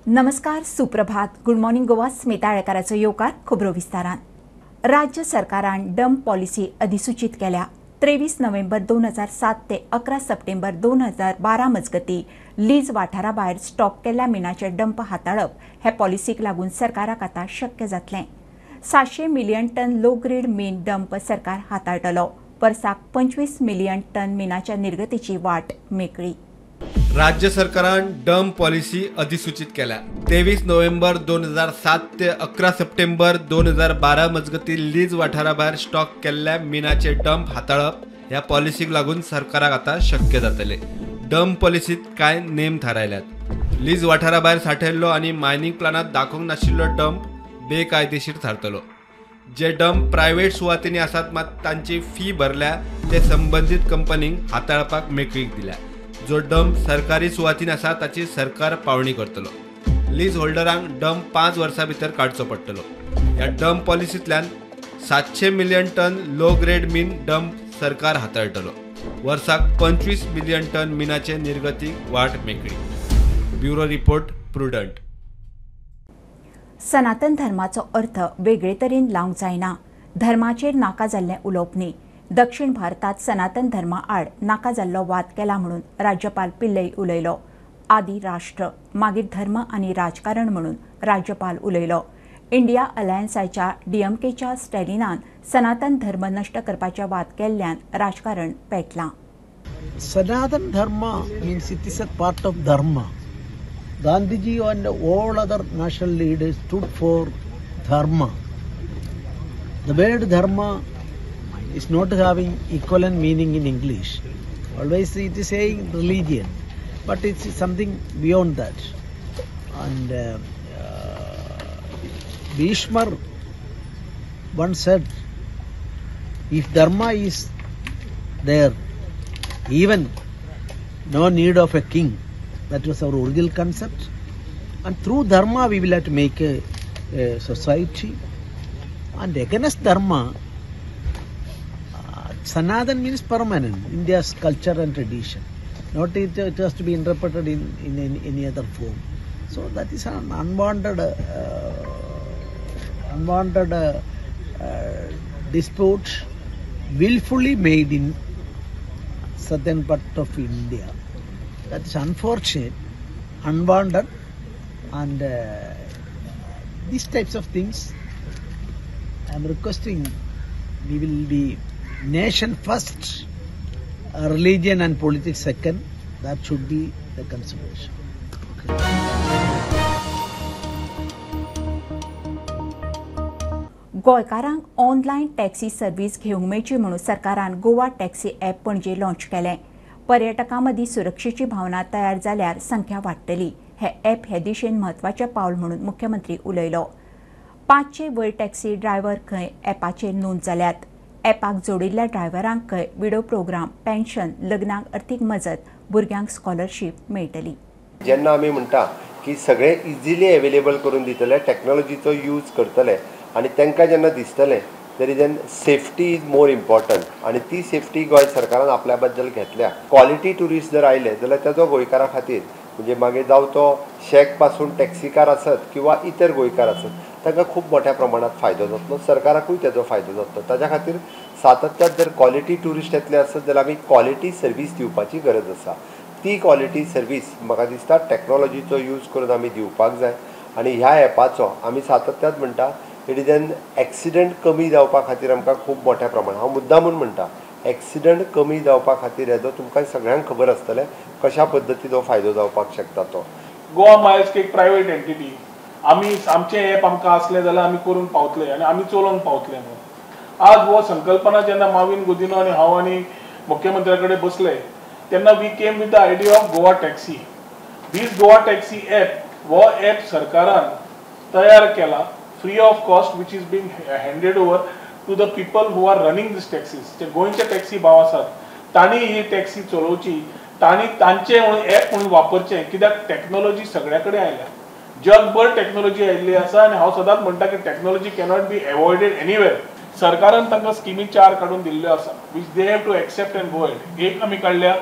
नमस्कार, सुप्रभात, good morning Goa. Smita आळेकाराचो येवकार खबरो विस्तारान. राज्य सरकारान डंप पॉलिसी अधिसूचित केल्या. 23 नोव्हेंबर 2007 ते 11 सप्टेंबर 2012 मजगती लीज वाठारा भायर स्टॉक केल्ल्या मिनाचे डंप हाताळप हे पॉलिसीक लागून सरकाराक आतां शक्य जातलें. 700 मिलियन टन लो ग्रेड मीन डंप सरकार हाताळटलो. वर्साक 25 मिलियन टन मिनाच्या निर्गतीची वाट मेकळी. राज्य सरकारान डंप पॉलिसी अधिसूचित केल्या. 23 नोव्हेंबर 2007 ते 11 सप्टेंबर 2012 मजगती लीज वाठारा भायर स्टॉक केल्ल्या मिनाचे डंप हाताळप ह्या पॉलिसीक लागून सरकाराक आतां शक्य जातले. डंप पॉलिसीत कांय नेम थारायल्यात. लीज वाठारा भायर सांठयल्लो आनी मायनिंग प्लानांत दाखोवंक नाशिल्लो डंप बेकायदेशीर थारतलो. जे डंप प्रायव्हेट सुवातींनी आसात मात तांची फी भरल्या ते संबंदीत कंपनींक हाताळपाक मेकळीक दिल्या. जो डंप सरकारी सुवातीन आसा ताची सरकार पावणी करतलो. लीज होल्डरांक डंप 5 वर्सां भितर काडचो पडटलो. ह्या डंप पॉलिसींतल्यान 700 मिलियन टन लो ग्रेड मीन डंप सरकार हाताळटलो. वर्साक 25 मिलियन टन मिनाचे निर्गतीक वाट मेकळी. Bureau report, Prudent. सनातन धर्माचो अर्थ वेगळे तरेन लावंक जायना. धर्माचेर नाका जाल्लें उलोवप न्ही. दक्षिण भारतात सनातन धर्मा आड नाका जाल्लो वाद केला म्हणून राज्यपाल पिल्लई उलयलो. आदी राष्ट्र मागीर धर्म आनी राजकारण म्हणून राज्यपाल उलयलो. इंडिया अलायन्साच्या डीएमकेच्या स्टॅलिनान सनातन धर्म नश्ट करपाचे वाद केल्ल्यान राजकारण पेटलां. Sanatan Dharma means it is a part of dharma. Gandhiji and all other national leaders stood for dharma. The word dharma is not having equivalent meaning in English. Always it is saying religion, but it's something beyond that. And Bhishma once said, if dharma is there, even no need of a king. That was our original concept. And through dharma we will have to make a society. And against dharma, Sanatan means permanent, India's culture and tradition. Not it has to be interpreted in any other form. So that is an unwanted dispute willfully made in southern part of India. That is unfortunate, unwanted, and these types of things I am requesting we will be nation first, religion and politics second. That should be the consideration. Okay. गोंयकारांक online taxi service घेवंक मेळची म्हणून सरकारान Goa taxi app Panaji launch केलें. पर्यटकां मदीं सुरक्षेची भावना तयार जाल्यार संख्या वाडटली. हे ॲप हे दिशेन म्हत्वाचें पावल म्हणून मुख्यमंत्री उलयलो. 500 वयर टॅक्सी ड्रायव्हर खंय ॲपाचेर नोंद जाल्यात. ॲपाक जोडिल्ल्या ड्रायव्हरांक खंय विडो प्रोग्राम, पेन्शन, लग्नाक अर्थीक मजत, भुरग्यांक स्कॉलरशीप मेळटली. जेन्ना आमी म्हणटा की सगळे इजिली अवेलेबल करून दितले, टॅक्नोलॉजीचो यूज करतले आनी तांकां जेन्ना दिसतलें तरी then safety is more important आनी ती सेफ्टी गोंय सरकारान आपल्या बद्दल घेतल्या. क्वॉलिटी ट्युरिस्ट जर आयले जाल्यार ताजो गोंयकारा खातीर म्हणजे मागीर जावं तो शॅक पासून टॅक्सीकार आसत किंवा इतर गोंयकार आसत तांकां खूब मोठ्या प्रमाणात फायदो जातलो, सरकाराकूय ताजो फायदो जातलो. ताज्या खातीर सातत्यात जर क्वॉलिटी ट्युरिस्ट येतले आसत जाल्यार आमी क्वॉलिटी सर्वीस दिवपाची गरज आसा. ती क्वॉलिटी सर्वीस म्हाका दिसता टॅक्नोलॉजीचो यूज करून आमी दिवपाक जाय आनी ह्या ॲपाचो आमी सातत्यात म्हणटा it is an accident कमी जावपा खातीर आमकां खूब मोठ्या प्रमाणात, हांव मुद्दामून म्हणटा एक्सिडंट कमी जावपा खातीर हेजो तुमकां सगळ्यांक खबर आसतलें कशा पद्दतीन हो फायदो जावपाक शकता तो. गोवा मायल्स एक प्रायवेट एंटिटी, आमी आमचें एप आमकां आसलें जाल्यार आमी करूंक पावतले आनी आमी चलोवंक पावतले म्हणून. आज हो संकल्पना जेन्ना माविन गुदिनो आनी हांव आनी मुख्यमंत्र्या कडेन बसले तेन्ना we came with the idea of Goa taxi. This Goa taxi app हो एप सरकारान तयार केला free of cost, which is being handed over to the people who are running these taxis. जे गोंयचे टॅक्सी भाव आसात तांणी ही टॅक्सी चलोवची, तांणी तांचे म्हणून एप म्हणून वापरचें. कित्याक टॅक्नोलॉजी सगळ्या कडेन आयल्या, जगभर टॅक्नोलॉजी आयिल्ली आसा आनी हांव सदांच म्हणटा की technology cannot be avoided anywhere. सरकारान तांकां स्किमी 4 काडून दिल्ल्यो आसा which they have to accept and go ahead. एक आमी काडल्या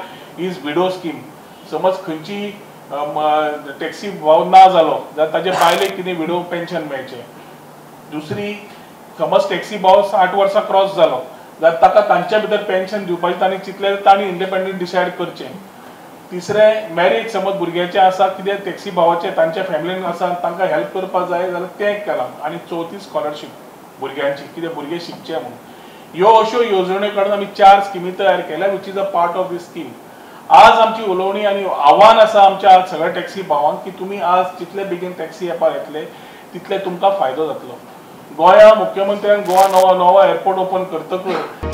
is widow scheme. समज खंयची टॅक्सी भाव ना जालो जाल्यार ताजे बायलेक कितें विडो पेन्शन मेळचें. दुसरी समज टॅक्सी भाव 60 वर्सां क्रॉस जालो जाल्यार ताका तांच्या भितर पेन्शन दिवपाचें तांणी चिंतलें, तांणी इंडिपेंडंट डिसायड करचें. तिसरें मॅरेज समज भुरग्याचें आसा कितें टॅक्सी भावाचें तांच्या फॅमिलीन आसा तांकां हेल्प करपाक जाय जाल्यार तें केलां. आनी चवथी स्कॉलरशीप भुरग्यांची, कितें भुरगे शिकचे म्हणून. ह्यो अश्यो येवजण्यो काडून आमी 4 स्किमी तयार केल्या which is a part of this scheme. आज आमची उलोवणी आनी आव्हान आसा आमच्या सगळ्या टॅक्सी भावांक की तुमी आज जितले बेगीन टॅक्सी ॲपार येतले तितले तुमकां फायदो जातलो. गोंया मुख्यमंत्र्यान गोवा नवो नवो एअरपोर्ट ओपन करतकच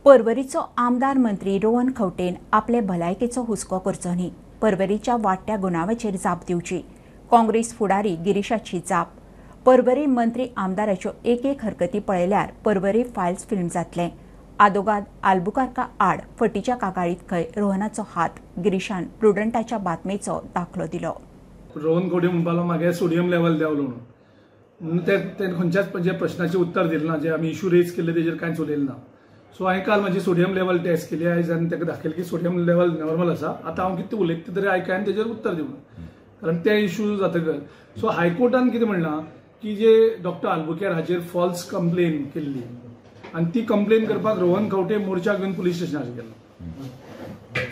पर्वरीचो आमदार मंत्री रोहन खंवटेन आपले भलायकेचो हुस्को करचो न्ही, पर्वरीच्या वाडट्या गुन्यांवाचेर जाप दिवची, काँग्रेस फुडारी गिरीशाची जाप. पर्वरी मंत्री आमदाराच्यो एक एक हरकती पळयल्यार पर्वरी फायल्स फिल्म जातलें. आदोगाद आल्बुकार्का आड फटीच्या कागाळीत खंय रोहनाचो हात, गिरीशान प्रुडंटाच्या बातमेचो दाखलो दिलो. रोहन खंवटे म्हणपाक लागलो मागे सोडियम लेवल देंवलो म्हणून ते खंयच्याच जे प्रश्नाचें उत्तर दिलें ना, जे आमी इशू रेज केल्ले तेजेर कांयच उलयलें ना. सो हांवें काल म्हाजी सोडियम लेवल टेस्ट केली आयज आनी ताका दाखयलें की सोडियम लेवल नॉर्मल आसा. आतां हांव कितें उलयता तरी आयकाय आनी तेजेर उत्तर दिवं, कारण ते इशू जातकच. सो हायकोर्टान कितें म्हणलां की जे डॉक्टर आल्बुकेर हाचेर फॉल्स कंप्लेन केल्ली आनी ती कंप्लेन करपाक रोहन खंवटे मोर्चा घेवन पुलीस स्टेशनार गेलो.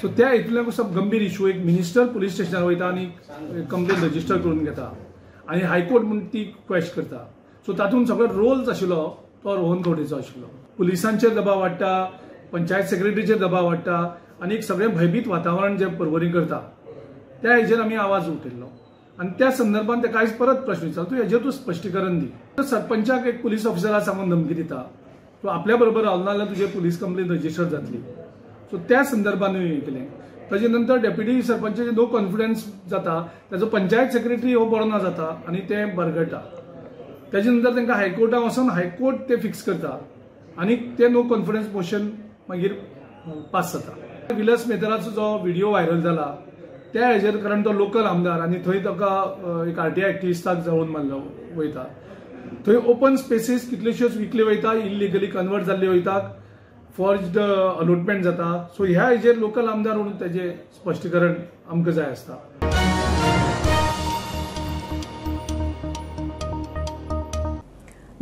सो त्या हितूंतल्यान सब गंभीर इशू, एक मिनिस्टर पुलीस स्टेशनार वयता आनी कंप्लेन रजिस्टर करून घेता आनी हायकोर्ट म्हूण ती क्वेश्च करता. सो तातूंत सगळो रोल्स आशिल्लो तो रोहन खंवटेचो आशिल्लो. पुलिसांचेर दबाव वाडटा, पंचायत सेक्रेटरीचेर दबाव वाडटा आनी एक सगळें भयभीत वातावरण जें पर्वरी करता त्या हेजेर आमी आवाज उठयल्लो आनी त्या संदर्भात ताका आयज परत प्रश्न विचारलो, तूं हेजेर तूं स्पश्टीकरण दी. सरपंचाक एक पुलीस ऑफिसराक सांगून धमकी दिता, तूं आपल्या बरोबर रावलो ना जाल्यार तुजेर पुलीस कंप्लेन रजिस्टर जातली. सो त्या संदर्भानूय हें केलें. ताजे नंतर डेप्युटी सरपंचाचे नो कॉन्फिडन्स जाता, ताजो पंचायत सेक्रेटरी हो बरो ना जाता आनी तें बरगडटा. ताजे नंतर तांकां हायकोर्टाक वचून हायकोर्ट ते फिक्स करता आनी ते नो कॉन्फिडन्स मोशन मागीर पास जाता. विलस मेहतराचो जो व्हिडिओ व्हायरल जाला त्या हेजेर, कारण तो लोकल आमदार आनी थंय ताका एक आरटीआय एक्टिविस्टाक जावन मारलो वयता, थंय ओपन स्पेसीस कितल्योश्योच विकल्यो वयता, इलिगली कन्वर्ट जाल्ल्यो वयता, फॉर्ज्ड अलॉटमेंट जाता. सो ह्या हेजेर लोकल आमदार म्हणून तेजें स्पश्टीकरण आमकां जाय आसता.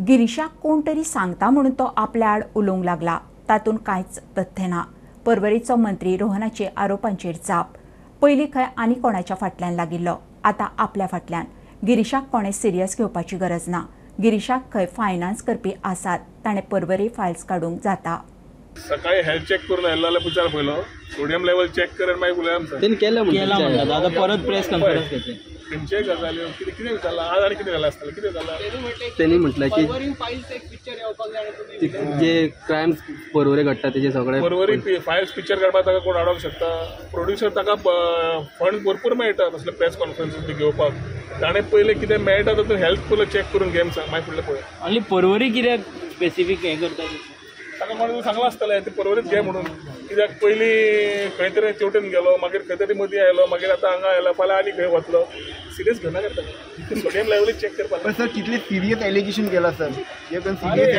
गिरीशाक कोण तरी सांगता म्हणून तो आपल्या आड उलोवंक लागला, तातूंत कांयच तथ्य ना. पर्वरीचो मंत्री रोहनाचे आरोपांचेर जाप. पयलीं खंय आनी कोणाच्या फाटल्यान लागिल्लो, आतां आपल्या फाटल्यान. गिरीशाक कोणें सिरियस घेवपाची गरज ना. गिरीशाक खंय फायनान्स करपी आसात, ताणें पर्वरी फायल्स काडूंक जाता. सकाळी हेल्थ चेक करून आयलो जाल्यार विचार पयलो सोडियम लेवल चेक कर आनी मागीर उलय आमकां. तेणी केलें म्हणटा, आतां परत प्रेस कॉन्फरन्स घेतली. खंयचे गजाल्यो कितें कितें विचारलां आज आनी कितें जालें आसतलें, कितें जालां तेणी म्हटलें की जे क्रायम्स पर्वरी घडटा तेजे सगळे पर्वरी फायल्स पिक्चर काडपाक ताका कोण आडोवंक शकता. प्रोड्युसर ताका फंड भरपूर मेळटा तसले प्रेस कॉन्फरन्सीस बी घेवपाक. ताणें पयलें कितें मेळटा तातूंत हेल्थ पयलो चॅक करून घेम सांग, मागीर फुडलें पळय. आनी पर्वरी कित्याक स्पेसिफीक हें करता ताका कोणें सांगलां आसतलें तें पर्वरीच घे म्हणून, कित्याक पयलीं खंय तरी तेवटेन गेलो, मागीर खंय तरी मदीं आयलो, मागीर आतां हांगा आयलो, फाल्यां आनी खंय वतलो. सिरियस घेवना करता, सोडियम लेवल चॅक करपाक. सर कितले सिरियस एलिगेशन केला sir?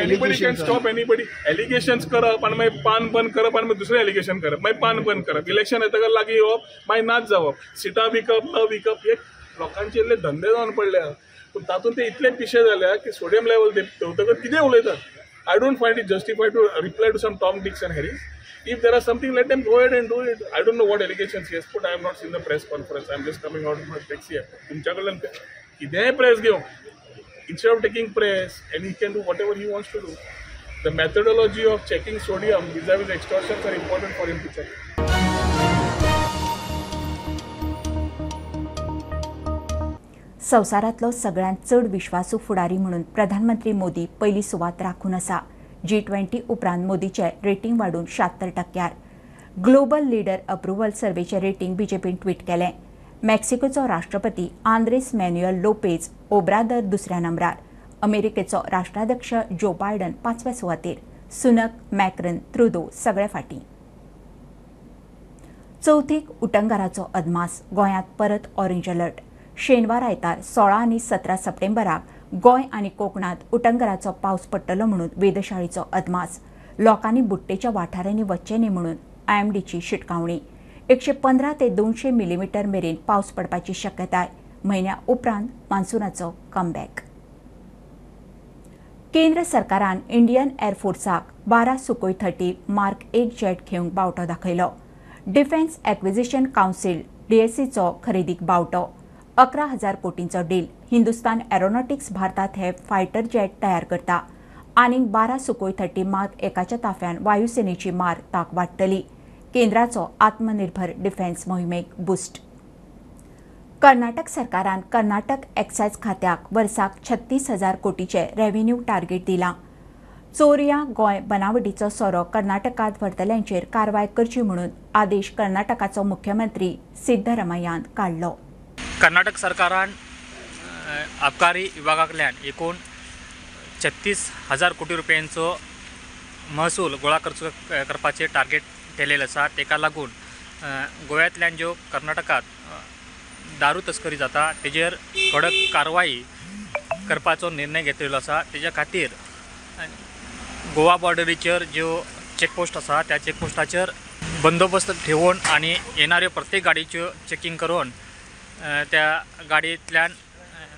Anybody can stop anybody. Allegations करप आनी मागीर पान बंद करप आनी मागीर दुसरें एलिगेशन करप, मागीर पान बंद करप, इलेक्शन येतकच लागीं येवप, मागीर नाच जावप, सिटां विकप न विकप, हे लोकांचे इल्ले धंदे जावन पडल्या. पूण तातूंत ते इतले पिशे जाल्या की सोडियम लेवल देंवतकच कितें उलयतात. I don't find it justified to reply to some Tom, Dicks and Harrys. If there are something, let them go ahead and do it. I don't know what allegations he has put. I have not seen the press conference. I am just coming out of my taxi. तुमच्या कडल्यान कितेंय press घेवं, instead of taking press, and he can do whatever he wants to do. The methodology of checking sodium vis-a-vis extortions are important for him to check. संवसारांतलो सगळ्यांत चड विश्वासू फुडारी म्हणून प्रधानमंत्री मोदी पयली सुवात राखून आसा. G20 उपरांत मोदीचें रेटींग वाडून 76%. ग्लोबल लिडर अप्रुव्हल सर्वेचें रेटींग बीजेपीन ट्वीट केलें. मेक्सिकोचो राष्ट्रपती आंद्रेस मॅन्युअल लोपेज ओब्रादर दुसऱ्या नंबरार, अमेरिकेचो राष्ट्राध्यक्ष जो बायडन 5व्या सुवातेर, सुनक, मॅक्रन, त्रुदो सगळे फाटीं. चवथीक उटंगाराचो अदमास, गोंयांत परत ऑरेंज अलर्ट. शेनवार आयतार 16 आनी 17 सप्टेंबराक गोंय आनी कोकणांत उटंगाराचो पावस पडटलो म्हणून वेधशाळेचो अदमास. लोकांनी बुट्टेच्या वाठारांनी वच्चें न्ही म्हणून आयएमडीची शिटकावणी. 115 ते 200 मिलीमीटर मेरेन पावस पडपाची शक्यताय. म्हयन्या उपरांत मान्सूनाचो कमबॅक. केंद्र सरकारान इंडियन एअरफोर्साक 12 सुकोय 30 मार्क 1 जेट घेवंक बावटो दाखयलो. डिफेन्स एक्विजिशन कावन्सिल डीएसीचो खरेदीक बावटो. 11,000 कोटींचो डील. हिंदुस्तान एरोनॉटिक्स भारतात हे फायटर जेट तयार करता. आनीक 12 सुकोय 30 मार्क 1च्या ताफ्यान वायुसेनेची मार ताक वाडटली. केंद्राचो आत्मनिर्भर डिफेन्स मोहिमेक बुस्ट. कर्नाटक सरकारान कर्नाटक एक्सायज खात्याक वर्साक 36,000 कोटीचे रेव्हेन्यू टार्गेट दिलां. चोरयां गोंय बनावटीचो सोरो कर्नाटकांत व्हरतल्यांचेर कारवाय करची म्हणून आदेश कर्नाटकाचो मुख्यमंत्री सिद्धरमय्यान काडलो. कर्नाटक सरकारान आबकारी विभागांतल्यान एकूण 36,000 कोटी रुपयांचो महसूल गोळा करपाचे टार्गेट केलेलें आसा. ताका लागून गोव्यांतल्यान ज्यो कर्नाटकांत दारू तस्करी जाता तेजेर कडक कारवाई करपाचो निर्णय घेतिल्लो आसा. तेज्या खातीर गोवा बॉर्डरीचेर ज्यो चेकपोस्ट आसा त्या चेकपोस्टाचेर बंदोबस्त ठेवून आनी येणाऱ्यो प्रत्येक गाडयेच्यो चॅकिंग करून त्या गाडयेंतल्यान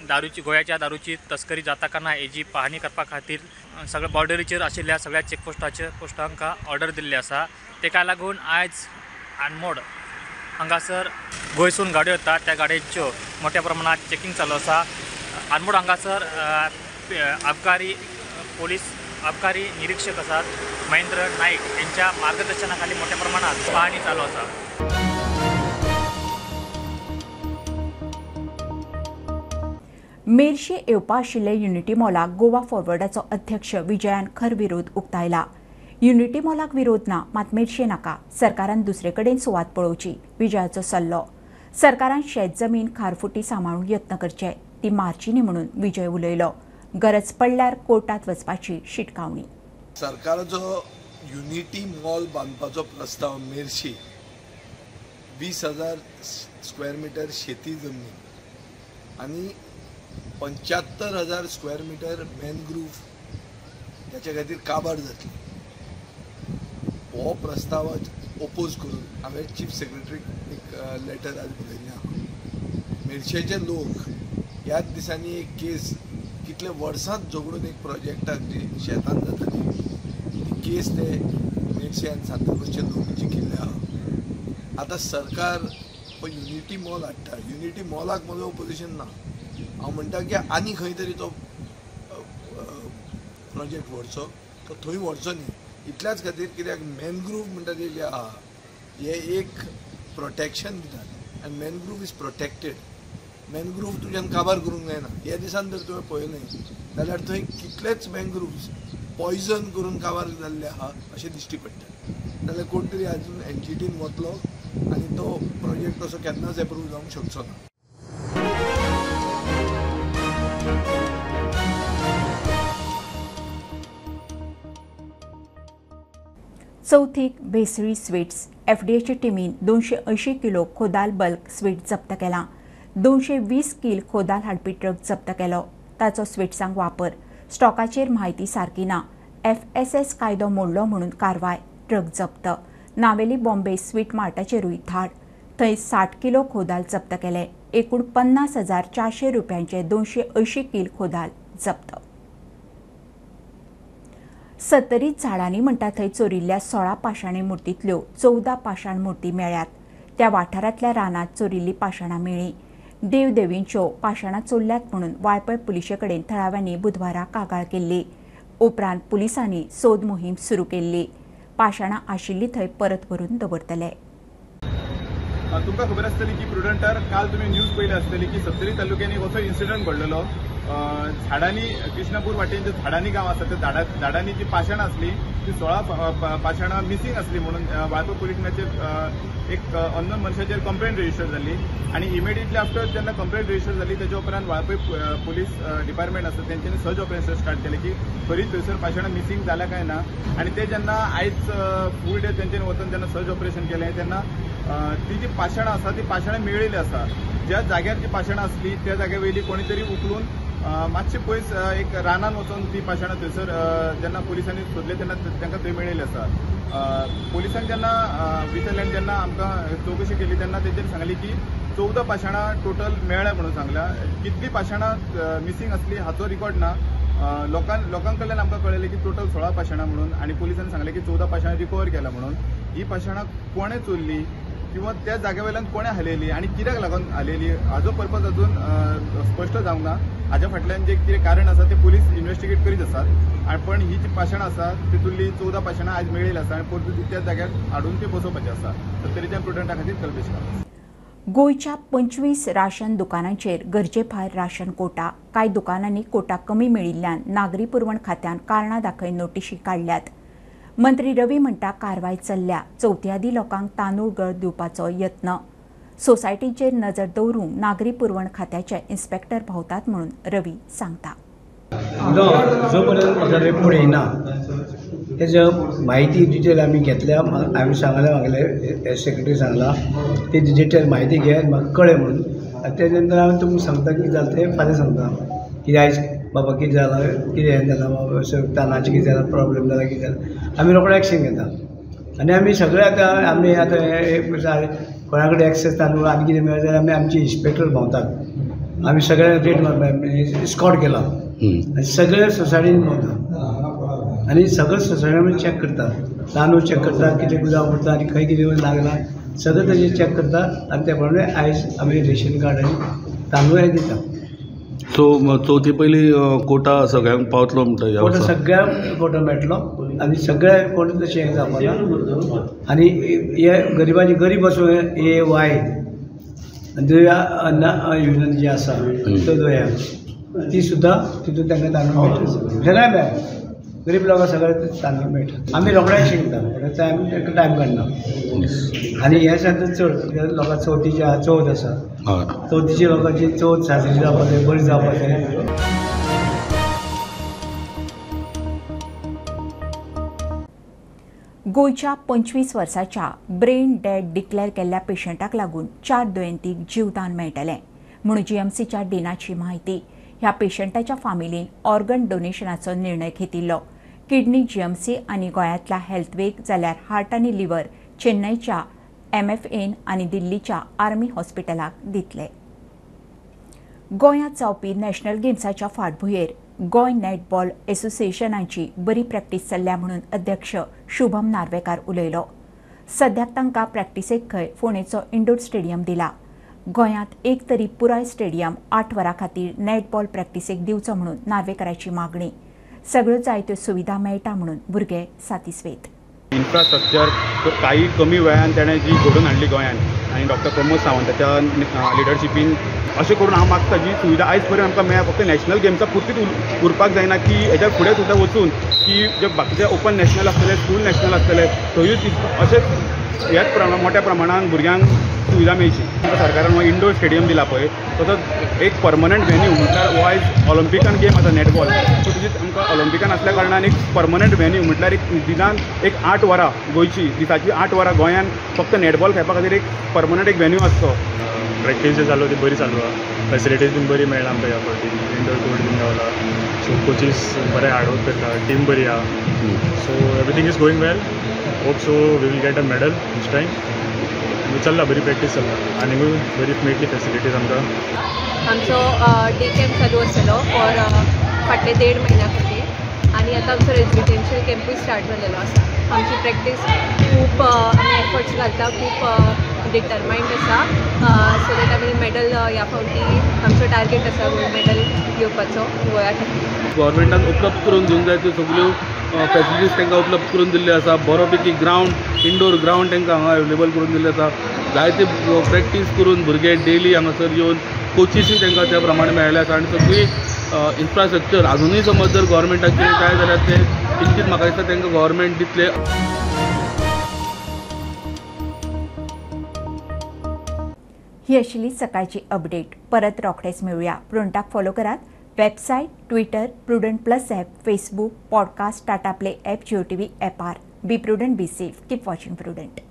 दारूची गोव्याच्या दारूची तस्करी जाता काय ना हेजी पाहणी करपा खातीर सगळ्या बॉर्डरीचेर आशिल्ल्या सगळ्या चेकपोस्टाचेर पोस्टांकां ऑर्डर दिल्ली आसा. ताका लागून आयज आनमोड हांगासर गोंयसून गाडयो येता त्या गाडयेच्यो मोठ्या प्रमाणात चॅकिंग चालू आसा. आनमोड हांगासर आबकारी पोलीस आबकारी निरीक्षक आसात महेंद्र नाईक यांच्या मार्गदर्शनाखाली मोठ्या प्रमाणात पाहणी चालू आसा. मेरशे येवपा आशिल्ले युनिटी मॉलाक गोवा फॉरवर्डाचो अध्यक्ष विजयान खर विरोध उक्तायला. युनिटी मॉलाक विरोध ना, मात मेरशे नाका, सरकारान दुसरे कडेन सुवात पळोवची, विजयाचो सल्लो. सरकारान शेत जमीन खारफुटी सांबाळूंक यत्न करचे, ती मारची न्ही म्हणून विजय उलयलो. गरज पडल्यार कोर्टात वचपाची शिटकावणी. सरकाराचो युनिटी मॉल बांदपाचो प्रस्ताव मेरशे 20,000 स्क्वेअर मिटर शेती जमनी आनी 75,000 स्क्वेअर मिटर मॅनग्रूव्ह त्याच्या खातीर काबार जातली हो प्रस्ताव ओपोज करून हांवें चीफ सेक्रेटरीक एक लेटर आज बरयल्लें आहा. मेरशेचे लोक ह्याच दिसांनी एक केस कितले वर्सांच झगडून एक प्रोजेक्टाक जी शेतान जाताली ती केस ते मेरशे आनी सांताक्रूजचे लोक जिखिल्ले आहा. आतां सरकार युनिटी मॉल हाडटा, युनिटी मॉलाक म्हजो ओपोजिशन ना. हांव म्हणटा की आनी खंय तरी तो प्रोजेक्ट व्हरचो, तो थंय व्हरचो न्ही इतल्याच खातीर कित्याक मॅनग्रूव्ह म्हणटा ते जे आहा हे एक प्रोटेक्शन दितात आनी मॅनग्रूव्ह is protected. Mangrove तुज्यान काबार करूंक जायना. ह्या दिसान जर तुवें पळयलें जाल्यार थंय कितलेच मॅनग्रूव्स पॉयजन करून काबार जाल्ले आहा अशें दिश्टी पडटा. जाल्यार कोण तरी आजून एनजीटीन वतलो आनी तो प्रोजेक्ट तसो केन्नाच एप्रूव जावंक शकचो ना. चवथीक भेसळी स्वीट्स एफडीएचे टिमीन 280 किलो खोदाल बल्क स्वीट जप्त केला. 220 किल खोदाल हाडपी ट्रक जप्त केलो. ताचो स्वीट्सांक वापर, स्टॉकाचेर म्हायती सारकी ना, एफएसएस कायदो मोडलो म्हणून कारवाय, ट्रक जप्त. नावेली बॉम्बे स्वीट मार्टाचेरूय धाड, थंय 60 किलो खोदाल जप्त केले. एकूण 50,400 रुपयांचे 280 किल खोदाल जप्त. सत्तरीत झाडांनी म्हणटा थंय चोरिल्ल्या 16 पाशाणी मूर्तींतल्यो 14 पाशाण मूर्ती मेळ्ळ्यात. त्या वाठारांतल्या रानांत चोरिल्ली पाशाणां मेळ्ळीं. देवदेवींच्यो पाशाणां चोरल्यात म्हणून वाळपय पुलिशे कडेन थळाव्यांनी बुधवारा कागाळ केल्ली. उपरांत पुलिसांनी सोद मोहीम सुरू केल्ली. पाशाणां आशिल्ली थंय परत व्हरून दवरतले. तुमकां खबर आसतली की प्रुडंटार काल तुमी न्यूज पळयली आसतली की सत्तरी तालुक्यांनी असो इन्सिडंट घडलेलो. झाडांनी कृष्णापूर वाटेन जे झाडांनी गांव आसा त्या झाडांनी जी पाशाणां आसली ती 16 पाशाणां मिसिंग आसली म्हणून वाळपय पुलीस स्टेशनाचेर एक अननोन मनशाचेर कंप्लेन रजिस्टर जाली आनी इमिडिएटली आफ्टर जेन्ना कंप्लेन रजिस्टर जाली तेच्या उपरांत वाळपय पुलीस डिपार्टमेंट आसा तेंच्यांनी सर्च ऑपरेशन स्टार्ट केलें की खरीच थंयसर पाशाणां मिसिंग जाल्या काय ना. आनी ते जेन्ना आयज फूल डे तेंच्यांनी वचून जेन्ना सर्च ऑपरेशन केलें तेन्ना ती जी पाशाणां आसा ती पाशाणां मेळिल्ली आसा. ज्या जाग्यार जी पाशाणां आसली त्या जाग्या वयली कोणी तरी उखलून मातशें पयस एक रानान वचून ती पाशाणां थंयसर जेन्ना पुलिसांनी सोदले तेन्ना तांकां थंय मेळिल्ली आसा. पुलिसांक जेन्ना विचारलें जेन्ना आमकां चवकशी केली तेन्ना तेंच्यांनी सांगली की 14 पाशाणां टोटल मेळ्ळ्या म्हणून सांगला. कितली पाशाणां मिसींग आसली हाचो रिकॉर्ड ना. लोकां कडल्यान आमकां कळ्ळें की टोटल 16 पाशाणां म्हणून आनी पुलिसांनी सांगलें की 14 पाशाणां रिकवर केला म्हणून. ही पाशाणां कोणें चोरली किंवा त्या जाग्या वयल्यान कोणें हालयली आनी कित्याक लागून हालयली हाजो पर्पज अजून स्पश्ट जावंक ना. हाज्या फाटल्यान जे कितें कारण आसा ते पुलीस इन्वेस्टिगेट करीत आसात. पण ही जी पाशाणां आसा तितूंतली 14 पाशाणां आयज मेळिल्ली आसा आनी परतून ती त्या जाग्यार हाडून ती बसोवपाची आसा. सत्तरीच्या प्रुडंटा खातीर कल्पेश कामत. गोंयच्या 25 राशन दुकानांचेर गरजेभायर राशन कोटा. कांय दुकानांनी कोटा कमी मेळिल्ल्यान नागरी पुरवण खात्यान कारणां दाखय नोटिशी काडल्यात. मंत्री रवी म्हणटा कारवाय चल्ल्या. चवथी आदीं लोकांक तांदूळ गळ दिवपाचो यत्न. सोसायटीचेर नजर दवरूंक नागरी पुरवण खात्याचे इन्स्पेक्टर भोंवतात म्हणून रवी सांगता. जो पर्यंत म्हाका रिपोर्ट येयना तेजो म्हायती डिटेल आमी घेतल्या. हांवें सांगलें म्हागेले सेक्रेटरी सांगला ती डिटेल म्हायती घे म्हाका कळ्ळें म्हणून. आनी तेजे नंतर हांव तुमकां सांगता कितें जालें तें फाल्यां सांगता. कितें आयज बाबा कितें जालां कितें हें जालां बाबा तांदळाचें कितें जालां प्रॉब्लम जाला कितें जालां आमी रोखडे एक्शन घेता. आनी आमी सगळे आतां आमी आतां कोणा कडेन एक्सेस तांदूळ आनी कितें मेळ्ळें जाल्यार आमी आमचे इन्स्पेक्टर भोंवतात. आमी सगळे रेट स्कॉट केला आनी सगळे सोसायटीन भोंवता आनी सगळे सोसायटी आमी चॅक करता. तांदूळ चॅक करता कितें गुदांव पडटा आनी खंय कितें लागलां सगळें तेजें चॅक करता आनी त्या प्रमाणे आयज आमी रेशन कार्ड आनी तांदूळ हे दिता. सो चवथी पयलीं कोटा सगळ्यांक पावतलो म्हणटा? कोटा सगळ्यांक कोटा मेळटलो आनी सगळ्या कोटा तशें हें जावपाना. आनी हे गरिबांचे गरीब आसूं ए वाय आनी अन्न योजना जी आसा अंत्योदया ती सुद्दां तितून तांकां तांदूळ मेळटा. सगळ्यांक मेळटा गरीब लोकांक सगळ्यांक तांदूळ मेळटा. आमी रोखडे शिकता टायम तांकां टायम काडना. आनी हे सांगता चड लोकांक चवथीची चवथ आसा चवथीची लोकांची चवथ साजरी जावपाक जाय बरी जावपाक जाय. गोंयच्या 25 वर्साच्या ब्रेन डेड डिक्लेअर केल्ल्या पेशंटाक लागून 4 दुयेंतीक जीवदान मेळटलें म्हणून जीएमसीच्या डिनाची म्हायती. ह्या पेशंटाच्या फामिलीन ऑर्गन डोनेशनाचो निर्णय घेतिल्लो. किडनी जीएमसी आनी गोंयांतल्या हेल्थवेक जाल्यार हार्ट आनी लिव्हर चेन्नयच्या एमएफएन आनी दिल्लीच्या आर्मी हॉस्पिटलाक दितले. गोंयांत जावपी नॅशनल गेम्साच्या फाटभुंयेर गोंय नॅटबॉल एसोसिएशनाची बरी प्रॅक्टीस चल्ल्या म्हणून अध्यक्ष शुभम नार्वेकार उलयलो. सद्याक तांकां प्रॅक्टिसेक खंय फोंडेचो इंडोर स्टेडियम दिला. गोंयांत एक तरी पुराय स्टेडियम 8 वरां खातीर नॅटबॉल प्रॅक्टिसेक दिवचो म्हणून नार्वेकाराची मागणी. सगळ्यो जायत्यो सुविधा मेळटा म्हणून भुरगे सातिस्वेत. इन्फ्रास्ट्रक्चर काही कमी वेळान ताणें जी घडोवन हाडली गोंयांत आनी डॉक्टर प्रमोद सावंताच्या लिडरशिपीन अशें करून हांव मागता जी सुविधा आयज पर्यंत आमकां मेळ्ळ्या फक्त नॅशनल गेम्सा पुरतीच उरपाक जायना की हेज्या फुडें सुद्दां वचून की जे बाकीचे ओपन नॅशनल आसतले स्कूल नॅशनल आसतले थंयूच अशेंच ह्याच प्रमाण मोठ्या प्रमाणान भुरग्यांक सुविधा मेळची. सरकारान हो इंडोर स्टेडियम दिला पळय तसोच एक परमनंट व्हेन्यू म्हटल्यार हो आयज ऑलिम्पिकान गेम आसा नॅटबॉल सो तुजी आमकां ऑलिम्पिकान आसल्या कारणान एक परमनंट व्हेन्यू म्हटल्यार एक दिसान एक 8 वरां गोंयची दिसाची 8 वरां गोंयान फक्त नॅटबॉल खेळपा खातीर एक परमनंट एक व्हेन्यू आसचो. प्रॅक्टीस जी चालू ती बरी चालू आसा. फेसिलिटीज बीन बरी मेळ्ळा आमकां ह्या फावटी. इंडोर कोर्ट बीन गावला. सो कोचीस बरे हार्डवर्क करता टीम बरी आसा. So everything is going well. Hope so we will get a medal this time. चल्ला बरी प्रॅक्टीस चल्ला आनीकूय बरी मेळटली फेसिलिटीज आमकां. आमचो डे कॅम्प चालू आसतलो फॉर फाटले 1.5 म्हयन्या खातीर आनी आतां आमचो रेजिडेन्शियल कॅम्पूय स्टार्ट जाल्लेलो आसा. आमची प्रॅक्टीस खूब आमी एफर्ट्स घालता खूब डिटरमायंड आसा सो that आमी मेडल ह्या फावटी आमचो टार्गेट आसा गोल्ड मेडल घेवपाचो गोंया खातीर. गव्हर्मेंटान उपलब्ध करून दिवंक जाय त्यो सगळ्यो फॅसिलिटीज तांकां उपलब्ध करून दिल्ल्यो आसा. बरोपैकी ग्रावंड इंडोर ग्रावंड तांकां हांगा अवेलेबल करून दिल्ले आसा. जायते प्रॅक्टीस करून भुरगे डेली हांगासर येवन कोचिसूय तांकां त्या प्रमाणे मेळ्ळें आसा. आनी सगळी इन्फ्रास्ट्रक्चर अजुनूय समज जर गव्हर्मेंटाक कितें जाय जाल्यार तें निश्चीत म्हाका दिसता तांकां गव्हर्मेंट दितले. ही आशिल्ली सकाळची अपडेट. परत रोखडेच मेळुया. प्रुडंटाक फॉलो करात. Website, Twitter, Prudent plus app, Facebook, podcast, Tata Play app, Jio TV ॲपार. Be prudent, be safe, keep watching Prudent.